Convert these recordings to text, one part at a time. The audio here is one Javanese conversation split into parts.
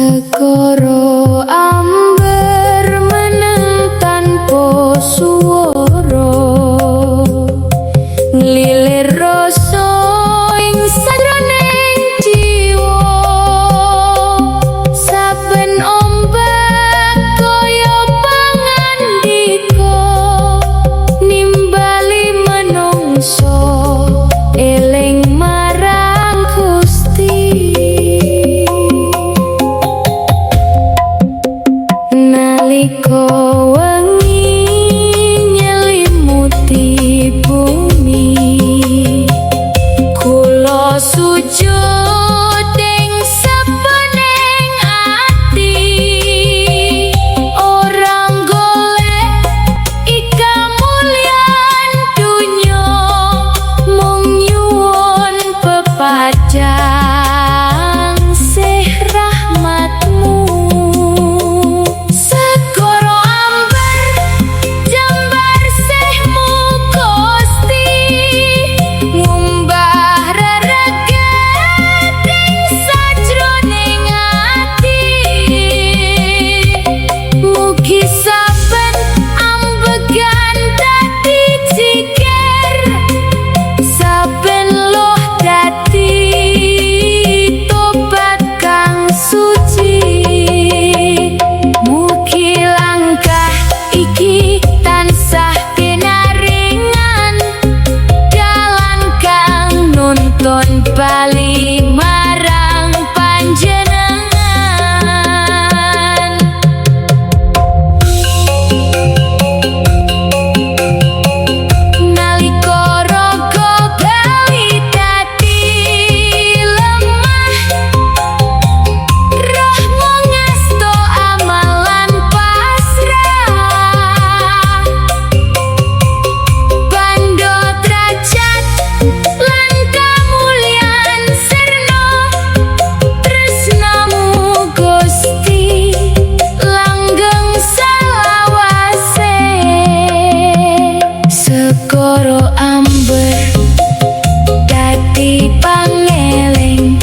Segara amber meneng tanpa swara, nglilir rasa ing sajroning jiwa. Saben ombak kaya pangandika, nimbali menungso eling marang Gusti. Nalika wengi nyelimuti bumi, kula sujud ing sepening ati. Ora golek kamulyan donya, mung nyuwun pepadang sih rahmatmu. Segara amber jembar sihmu, Gusti, ngumbah rereget ing sajroning ati. Mugi saben ambegan dadi dzikir, saben luh dadi tobat kang suci. Mugi langkah iki tansah pinaringan dalan kang nuntun bali marang panjenengan. Nalika raga bali dadi lemah, rohmu ngasto amalan pasrah. Bandha drajat lan kamulyan sirna, tresnamu, Gusti, langgeng selawase. Segara amber dadi pangeling,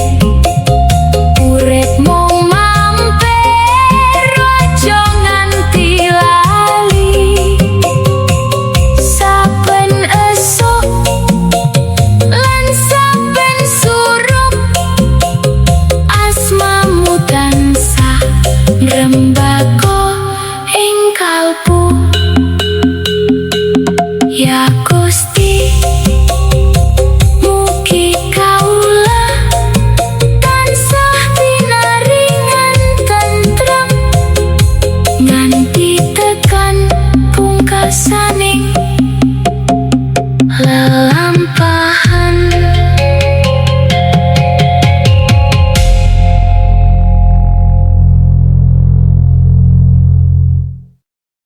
urip mung mampir, aja nganti lali. Saben esuk lan saben surup, asmamu tansah ngrembaka ing kalbu. Ya.